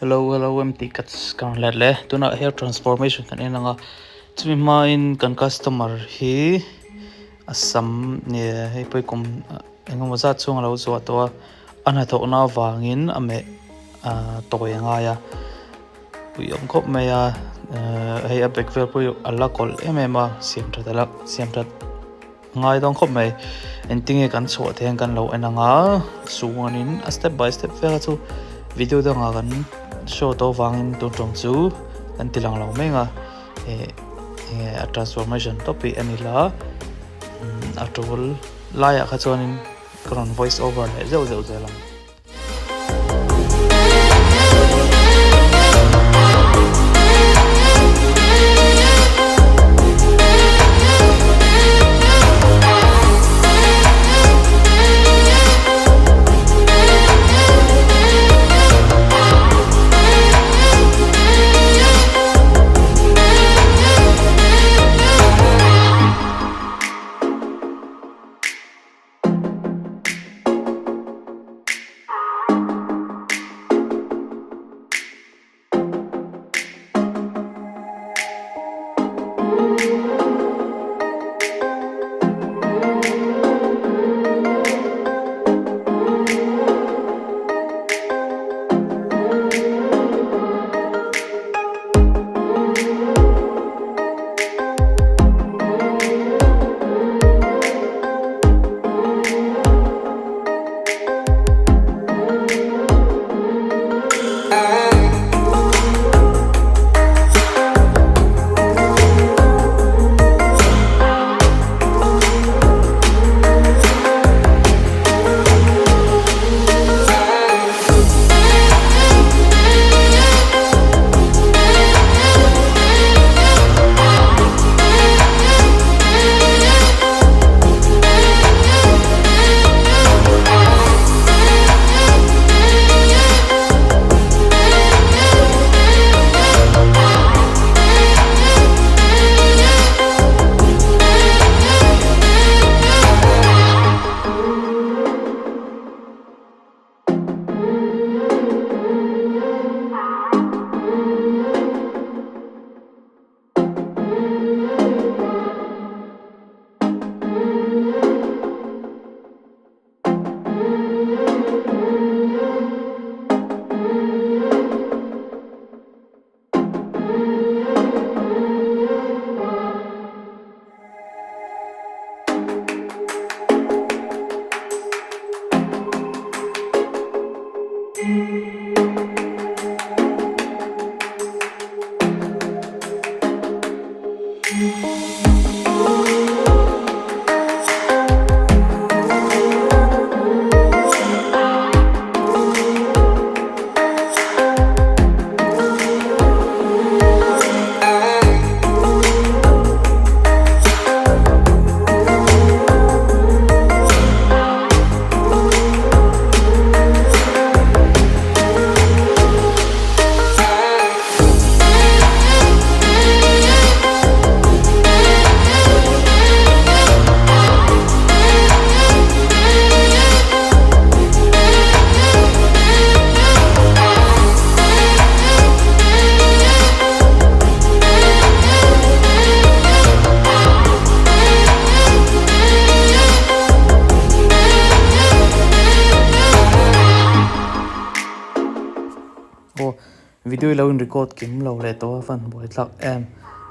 Hello hello MT cuts ka rawn let leh tunah hair transformation kan en ang a chumi hmain kan customer hi a sam nge hei pawh hi kum engemaw zat chhung a lo zuah tawh a a hnathawhna avangin a meh ah tawi a ngai a pui awm khawp mai a ehh hei a bag vel pawh hi a la kawlh em em a siam that a la siam that. Ngai dawn khawp mai. Engtinge kan chhuah theih ang kan lo en ang a, chuanin a step by step vel kha chu video dangah kan show tawh avangin tun tawng chu kan ti lang lo mai ang a, eh enge a transformation tawp hi a ni la, a tul laiah kha chuanin ka rawn voice over leh zeuh zeuh zel ang. Aw video hi lo in record kim lo leh tawh a fan buai thlak em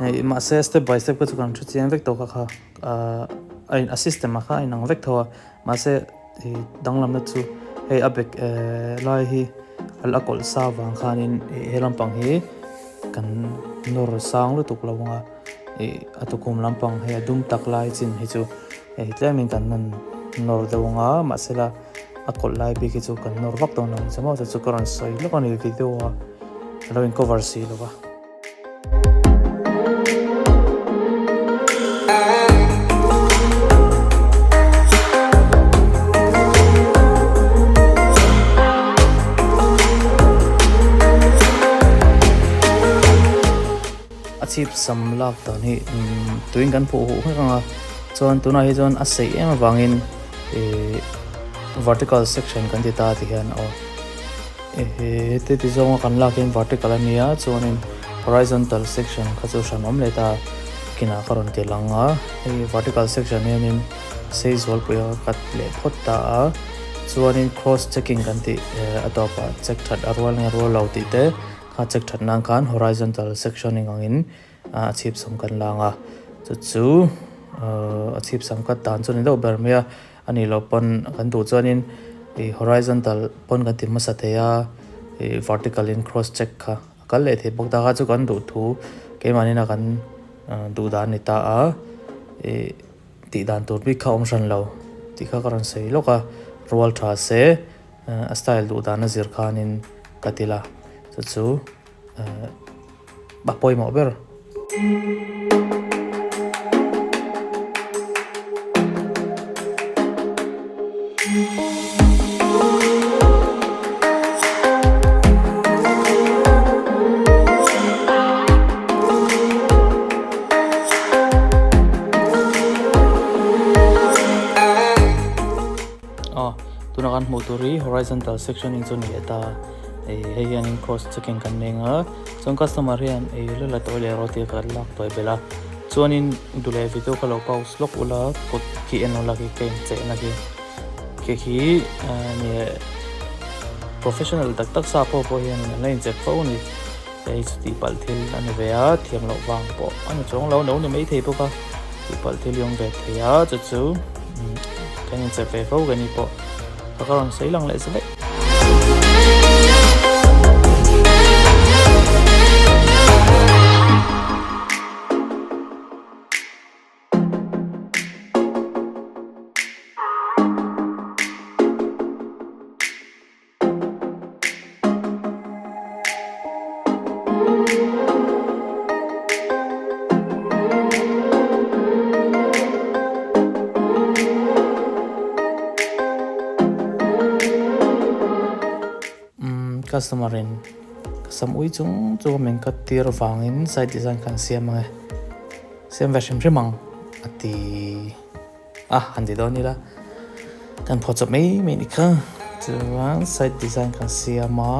hei mahse step by step kha chu kan hre chiang vek tawh kha kha ahh a in a system ah khan a inang vek tho a mahse ih danglamna chu hei a bag ehh lai hi a la kawlh sa vang khanin ih he lampang hi kan nawr sang lutuk lo ang a ih a tukhum lampang hei a dum tak lai chin hi chu hei tlemin kan rawn nawr deuh ang a mahsela. A kawlh lai bik hi chu kan nawr vak dawn lo ang che maw chu chu ka rawn sawi lawk a ni video a a lo in cover si lo va. A chhip sam lak dan hi tuin kan phuh huh vek ang a chuan tunah hi chuan a sei em avangin ihh vertical section kan ti ta ti hian aw. Heti ti zawnga kan lak hian vertical a nia chuanin horizontal section kha chu hran awm leh ta kinah ka rawn ti lang a hei vertical section hianin sei zualpui a cut leh phawt ta a chuanin cross checking kan tih a tawpah check that a rual nge rual lo tih te kha check that nan khan horizontal sectioning angin a chhip sam kan lang a chu chu a chhip sam cut dan chu a ni deuh ber mai a. A nih loh pawn kan duh chuanin ih horizontal pawn kan ti hmasa thei a ih vertical in cross check kha a kal leh thei bawk ta kha chu kan duh thu keimahni a kan duh dan a ni ta a ih tih dan tur bik kha a awm hran lo tih kha ka rawn sawi lawk a rual tha se a style duh dan a zir khanin ka ti la chu chu a pawimawh ber. Aw tuna kan hmuh tur hi horizontal sectioning chu a ni leh ta ih hei hianin cross checking kan nei ang a chuan customer hian ih la la tawi leh rawh tih kan lak tawi belh a chuanin duh leh video kha lo pause lawk ula kut khi en ula khi ka inchehna khi khi khi enge professional tak tak sa pawh pawh hian an la inchep fo a ni hei chu tihpalh thil a ni ve a thiam loh vang pawh a ni chuang lo lo ni maithei bawk a tihpalh thil hi a awm ve thei a chu chu kan inchep ve fo ka ni pawh ka rawn sawi lang leh zet. Customer in ka sam ui chung chu min cut tir vangin side design khan siam ang e siam ve hrim hrim ang a ti. A han ti dawn ila kan phaw chawp mai mai ni kha chuan side design kan siam a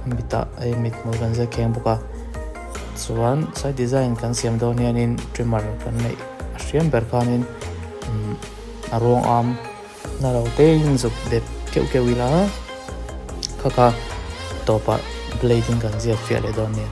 mitah hei mithmul kan zir kheng bawk a chuan side design kan siam dawn hianin trimmer kan neih a hriam ber khanin umm a ruang am na lo te in zuk dep keuh keuh ila kha kha tawpah blade in kan ziak fiah leh dawn nia.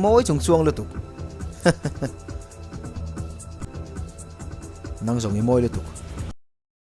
mawi chung chuang lutuk. Nang zawng i mawi lutuk.